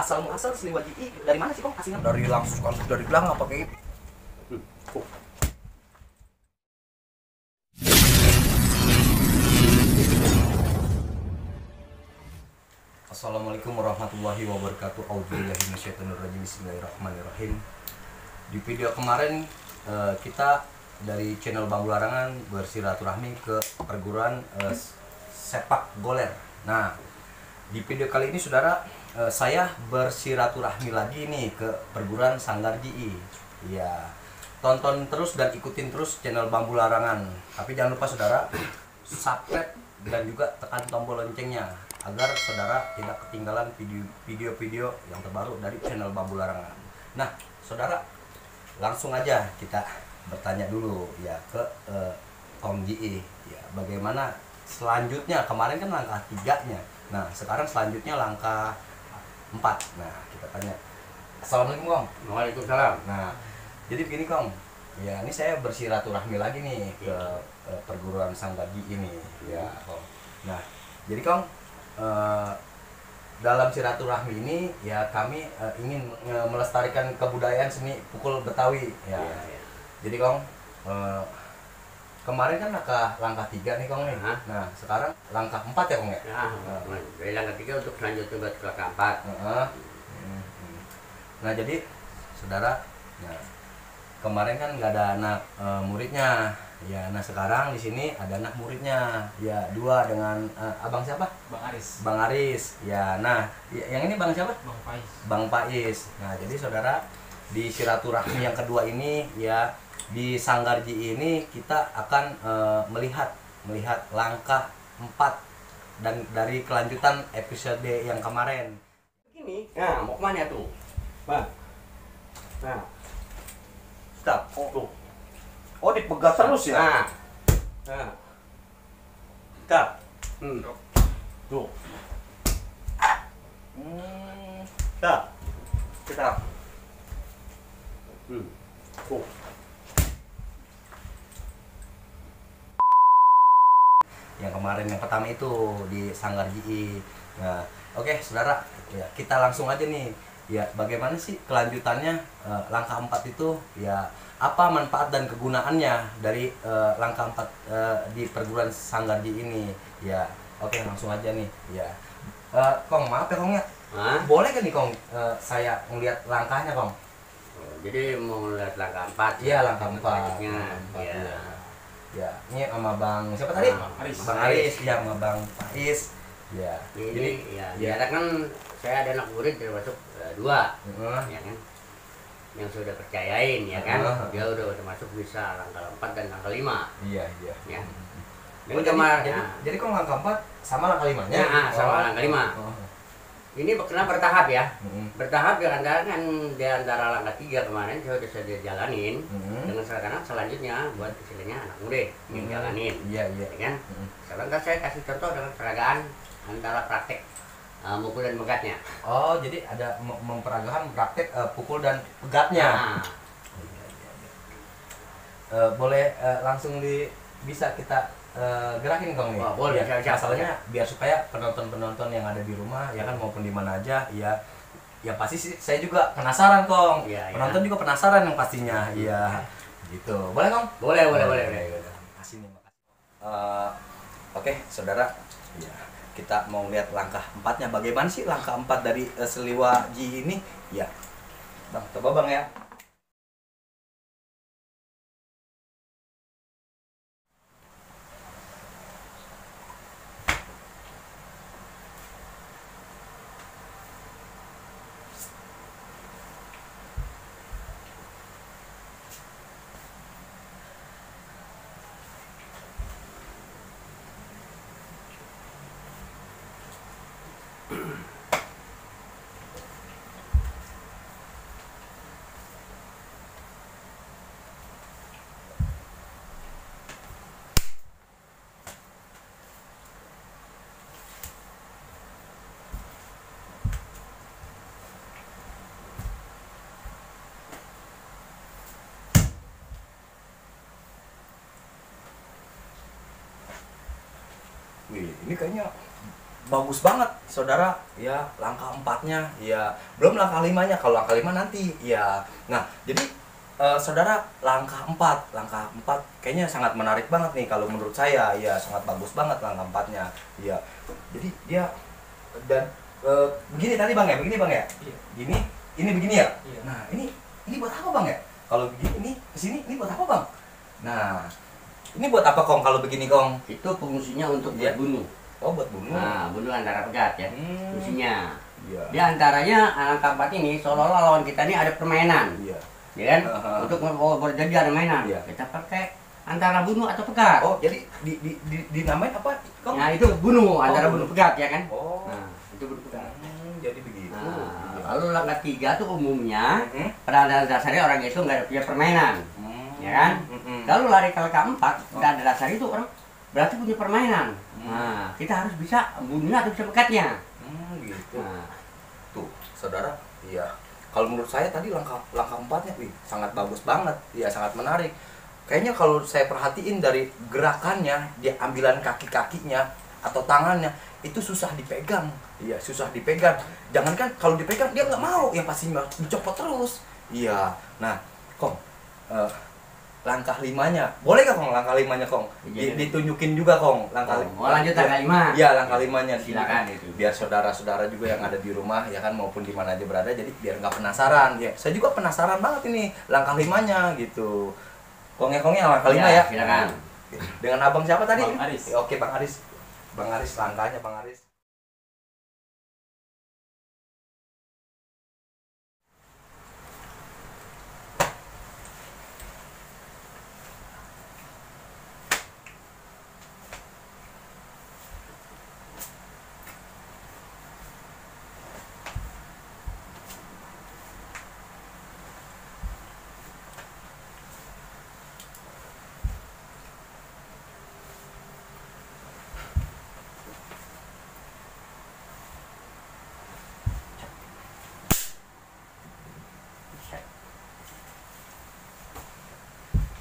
asal muasal Sliwa GI dari mana sih Kong aslinya? Dari langsung dari Gelang apa kayak gitu? Assalamualaikum warahmatullahi wabarakatuh. A'udzubillahi minasyaitonirrajim. Bismillahirrahmanirrahim. Di video kemarin kita dari channel Bambu Larangan bersilaturahmi ke perguruan sepak goler. Nah, di video kali ini saudara, saya bersilaturahmi lagi nih ke perguruan Sanggar GI. Ya, tonton terus dan ikutin terus channel Bambu Larangan. Tapi jangan lupa saudara, subscribe dan juga tekan tombol loncengnya agar saudara tidak ketinggalan video-video yang terbaru dari channel Bambu Larangan. Nah, saudara, langsung aja kita bertanya dulu ya ke Kong GI ya, bagaimana selanjutnya. Kemarin kan langkah 3-nya. Nah, sekarang selanjutnya langkah 4. Nah, kita tanya. Assalamualaikum Kong. Waalaikumsalam. Nah, jadi begini Kong, ya ini saya bersilaturahmi lagi nih ke perguruan Sanggar GI ini ya Kong. Nah, jadi Kong, dalam silaturahmi ini ya kami ingin melestarikan kebudayaan seni pukul Betawi ya. Jadi Kong, kemarin kan langkah 3 nih Kong nih. Nah, sekarang langkah 4 ya Kong ya? Dari langkah 3 untuk selanjutnya buat ke langkah 4. Nah, jadi saudara, nah, kemarin kan nggak ada anak muridnya ya. Nah, sekarang di sini ada anak muridnya ya, 2 dengan abang siapa? Bang Aris ya. Nah, yang ini bang siapa? Bang Pais. Nah, jadi saudara, di silaturahmi yang kedua ini ya, di Sanggar GI ini kita akan melihat langkah 4 dan dari kelanjutan episode yang kemarin. Begini, nah mau kemana tuh? Bang. Nah, Stop. tuh. Oh, dipegang terus ya? Nah. Nah. Stop. Tuh. Stop. Stop. Tuh. Yang kemarin yang pertama itu di Sanggar GI. Nah, oke saudara, ya kita langsung aja nih. Ya, bagaimana sih kelanjutannya langkah 4 itu ya, apa manfaat dan kegunaannya dari langkah 4 di perguruan Sanggar GI ini ya. Oke, langsung aja nih ya. Kong, maaf ya Kong ya. Boleh kan nih Kong, saya ngeliat langkahnya Kong? Jadi mau lihat langkah 4. Iya, langkah 4. Ya. Ya, ini sama Bang siapa tadi? Bang Aris, ya, sama Bang Pais. Ya. Jadi ya kan saya ada anak murid termasuk 2. Ya kan. Yang sudah percayain ya kan. Dia udah masuk bisa langkah 4 dan langkah 5. Iya. Ya. Jadi kok langkah 4 sama langkah 5-nya? Ya, sama langkah 5. Ini kenapa bertahap ya? Bertahap ya, kan di antara langkah 3 kemarin saya sudah jalanin dengan selanjutnya buat istilahnya anak murid yang jalanin. Iya. Kan? Sekarang kan saya kasih contoh dengan peragaan antara praktek mukul dan pegatnya. Oh, jadi ada memperagakan praktek pukul dan pegatnya. Boleh langsung bisa kita gerakin Kong nih. Oh, boleh. Ya, masalahnya biar supaya penonton yang ada di rumah ya kan, maupun di mana aja ya pasti sih saya juga penasaran Kong. Penonton juga penasaran yang pastinya. Iya. Gitu. Boleh Kong? Boleh. Makasih nih, makasih. Oke, saudara. Ya, kita mau lihat langkah 4-nya. Bagaimana sih langkah 4 dari Sliwa GI ini? Ya. Bang, coba Bang ya. Wih, ini kayaknya bagus banget saudara ya, langkah 4-nya ya, belum langkah 5-nya. Kalau langkah 5 nanti ya. Nah jadi saudara, langkah 4 kayaknya sangat menarik banget nih kalau menurut saya ya, sangat bagus banget langkah 4-nya ya. Jadi dia dan begini tadi bang ya, begini bang ya, Iya. gini ini begini ya. Iya. Nah ini buat apa bang ya? Kalau begini ini kesini ini buat apa bang? Nah ini buat apa kong kalau begini kong? Itu fungsinya untuk Iya. buat bunuh. Oh buat bunuh. Nah, bunuh antara pegat ya. Fungsinya. Iya. Di antaranya angka 4 ini seolah-olah lawan kita ini ada permainan. Iya. Ya kan? Untuk berjadi ada mainan. Iya. Kita pakai antara bunuh atau pegat. Oh jadi dinamain apa kong? Nah, itu bunuh antara bunuh. bunuh pegat ya kan? Oh. Nah, itu bunuh pegat. Jadi begitu. Nah, Iya. lalu langkah 3 tuh umumnya Mhm. pada dasarnya orang itu nggak ada punya permainan. Ya kan? Kalau lari ke langkah 4, nggak ada dasar itu orang berarti punya permainan. Nah, kita harus bisa bunuhnya atau bisa pekatnya. Gitu. Nah, Tuh, saudara, iya. Kalau menurut saya tadi langkah 4-nya, sangat bagus banget, ya sangat menarik. Kayaknya kalau saya perhatiin dari gerakannya, dia ambilan kaki-kakinya atau tangannya itu susah dipegang, iya susah dipegang. Jangankan kalau dipegang dia nggak mau, yang pasti dicopot terus. Iya. Nah, Kong, langkah 5-nya, boleh nggak Kong langkah 5-nya Kong? Iya. Ditunjukin juga Kong langkah. mau lanjut langkah 5. Iya, langkah 5-nya Silakan itu. biar saudara-saudara juga yang ada di rumah ya kan, maupun di mana aja berada, jadi biar nggak penasaran ya. Saya juga penasaran banget ini langkah 5-nya gitu. Kongnya langkah 5 ya. Silakan. Dengan abang siapa tadi? Bang Aris. Ya, oke Bang Aris. Bang Aris langkahnya Bang Aris.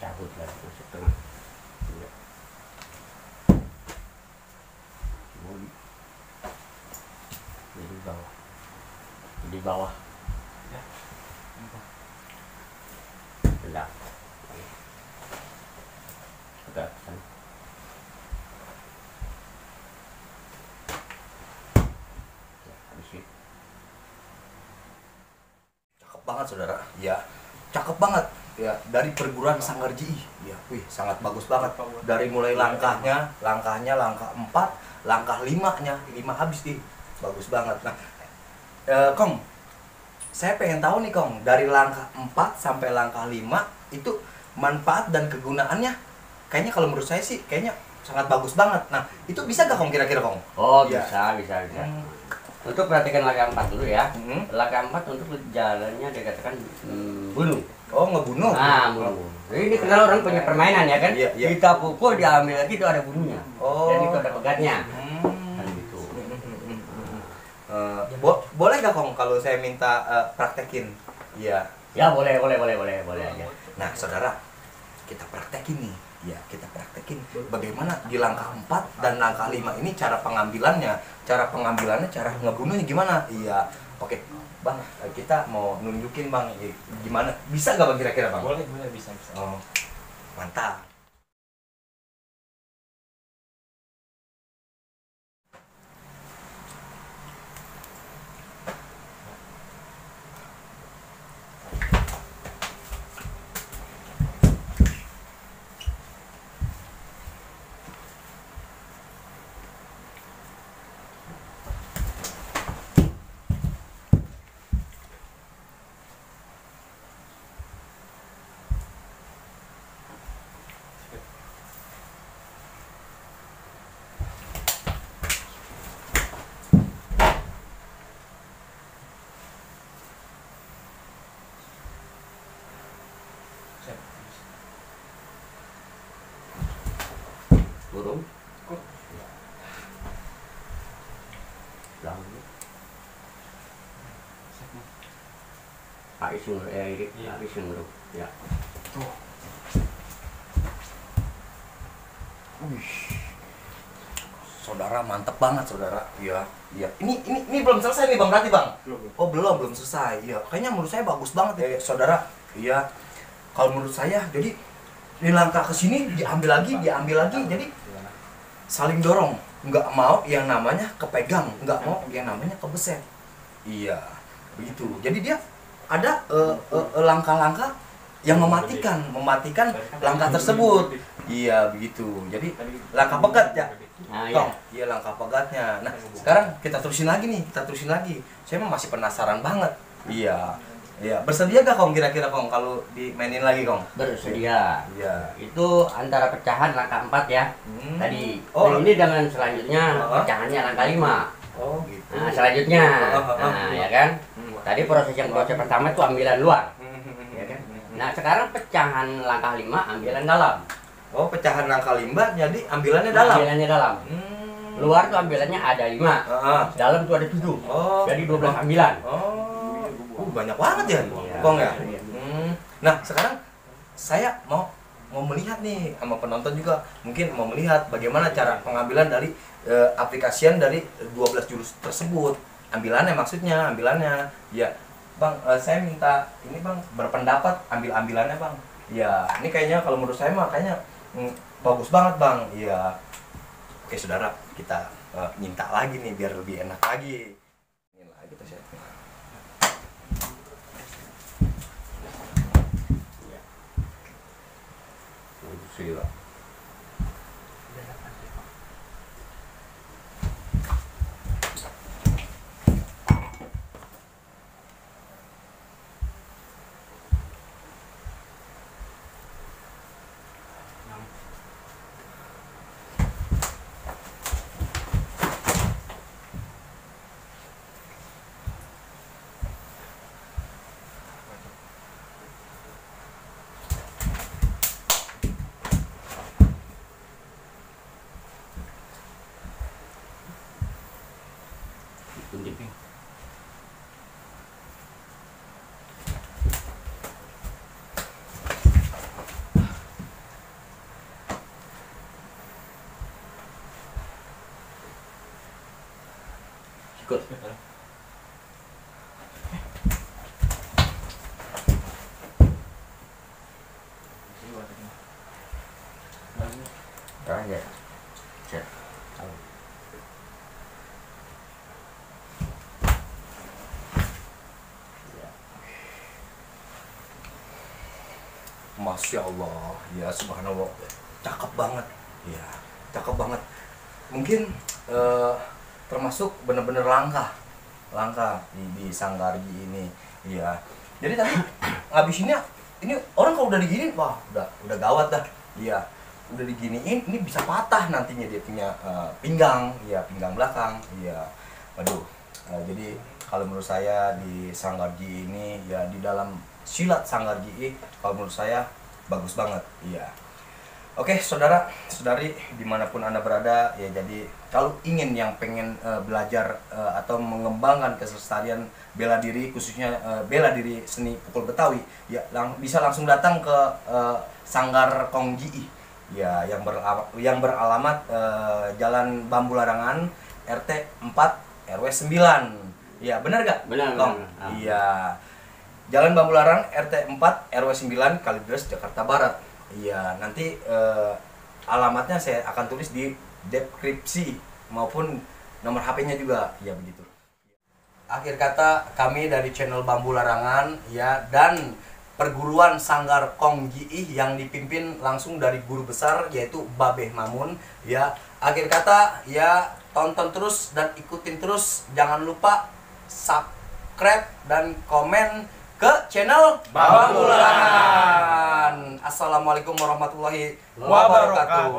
Cabut lagi masuk tengah. Iya. Di bawah. Di bawah. Ya. Enggak. Agak sana. Ya, habis itu. Cakep banget saudara. Ya, cakep banget. Ya, dari perguruan Sanggarji. Ya, wih, sangat bagus banget. Dari mulai langkahnya langkah 4, langkah 5-nya, 5 habis nih. Bagus banget. Nah, Kong, saya pengen tahu nih Kong, dari langkah 4 sampai langkah 5 itu manfaat dan kegunaannya kayaknya kalau menurut saya sih kayaknya sangat bagus banget. Nah, itu bisa gak Kong kira-kira Kong? Oh, Ya. bisa. Untuk perhatikan langkah 4 dulu ya. Mhm. Langkah 4 untuk jalannya dikatakan bunuh. Oh, ngebunuh. Nah, bunuh. Ini kenal orang punya permainan ya kan? Iya, iya. Kita pukul, diambil lagi itu ada bunuhnya. Oh. Dan itu ada pegatnya. Hmm. Kan gitu. Boleh gak Kong kalau saya minta praktekin? Iya. Ya boleh aja. Nah, saudara, kita praktekin nih. Ya, kita praktekin bagaimana di langkah 4 dan langkah 5 ini cara pengambilannya, cara ngebunuhnya gimana? Iya. Oke, Bang, kita mau nunjukin Bang gimana? Bisa gak Bang kira-kira Bang? Boleh, bisa. Oh, mantap. Burung. Kok? Lalu. Pak Isun, Iya. Pak Isun bro. Ya. Wih, saudara saudara, mantep banget saudara. Iya, iya. Ini belum selesai nih Bang berarti Bang? Oh belum selesai. Iya, kayaknya menurut saya bagus banget ya saudara. Iya. Kalau menurut saya, jadi ini langkah ke sini diambil lagi, jadi saling dorong. Nggak mau yang namanya kepegang, nggak mau yang namanya kebeset. Iya, begitu. Jadi dia ada langkah-langkah yang mematikan langkah tersebut. Iya begitu. Jadi langkah pegat ya. Nah, Kong, iya langkah pegatnya. Nah sekarang kita terusin lagi. Saya masih penasaran banget. Iya. Bersedia gak Kong kira-kira Kong kalau dimainin lagi Kong? Bersedia. Iya. Itu antara pecahan langkah 4 ya. Tadi. Oh, Nah, ini dengan selanjutnya pecahannya langkah 5. Oh gitu. Nah, selanjutnya. Nah, ya kan? Tadi proses pertama itu ambilan luar. Ya kan? Nah, sekarang pecahan langkah 5 ambilan dalam. Oh, pecahan langkah 5 jadi ambilannya dalam. Ambilannya dalam. Luar tuh ambilannya ada 5. Dalam tuh ada 7. Oh. Jadi 12 ambilan. Banyak banget ya, Kong ya. Nah, sekarang saya mau melihat nih sama penonton juga mungkin mau melihat bagaimana cara pengambilan dari aplikasian dari 12 jurus tersebut. Ambilannya ya Bang, saya minta ini Bang berpendapat ambilannya Bang. Ya ini kayaknya kalau menurut saya mah kayaknya bagus banget Bang. Iya. Oke saudara, kita minta lagi nih biar lebih enak lagi. Ini lagi kita set. Sila. Ikut. Ya. Cek. Masya Allah, ya subhanallah, cakep banget, ya cakep banget. Mungkin termasuk bener-bener langka di Sanggarji ini, ya. Jadi tadi ngabisinnya, ini orang kalau udah diginiin, wah udah gawat dah, ya. Udah diginiin, ini bisa patah nantinya dia punya pinggang belakang, ya. Waduh, jadi kalau menurut saya di Sanggarji ini, ya di dalam silat Sanggarji kalau menurut saya bagus banget, iya. Oke saudara saudari dimanapun anda berada ya, jadi kalau ingin yang pengen belajar atau mengembangkan keselestarian bela diri khususnya bela diri seni pukul Betawi ya bisa langsung datang ke Sanggar Kong Ji ya yang beralamat Jalan Bambu Larangan RT 4 RW 9 ya, benar gak? Benar, Kong? benar. Iya, Jalan Bambu Larang RT 4 RW 9 Kalideres Jakarta Barat. Iya, nanti alamatnya saya akan tulis di deskripsi maupun nomor HP-nya juga, ya begitu. Akhir kata kami dari channel Bambu Larangan ya, dan perguruan Sanggar Kong Ji yang dipimpin langsung dari guru besar yaitu Babeh Mamun ya. Akhir kata ya, tonton terus dan ikutin terus, jangan lupa subscribe dan komen ke channel Bambu Larangan. Assalamualaikum warahmatullahi wabarakatuh.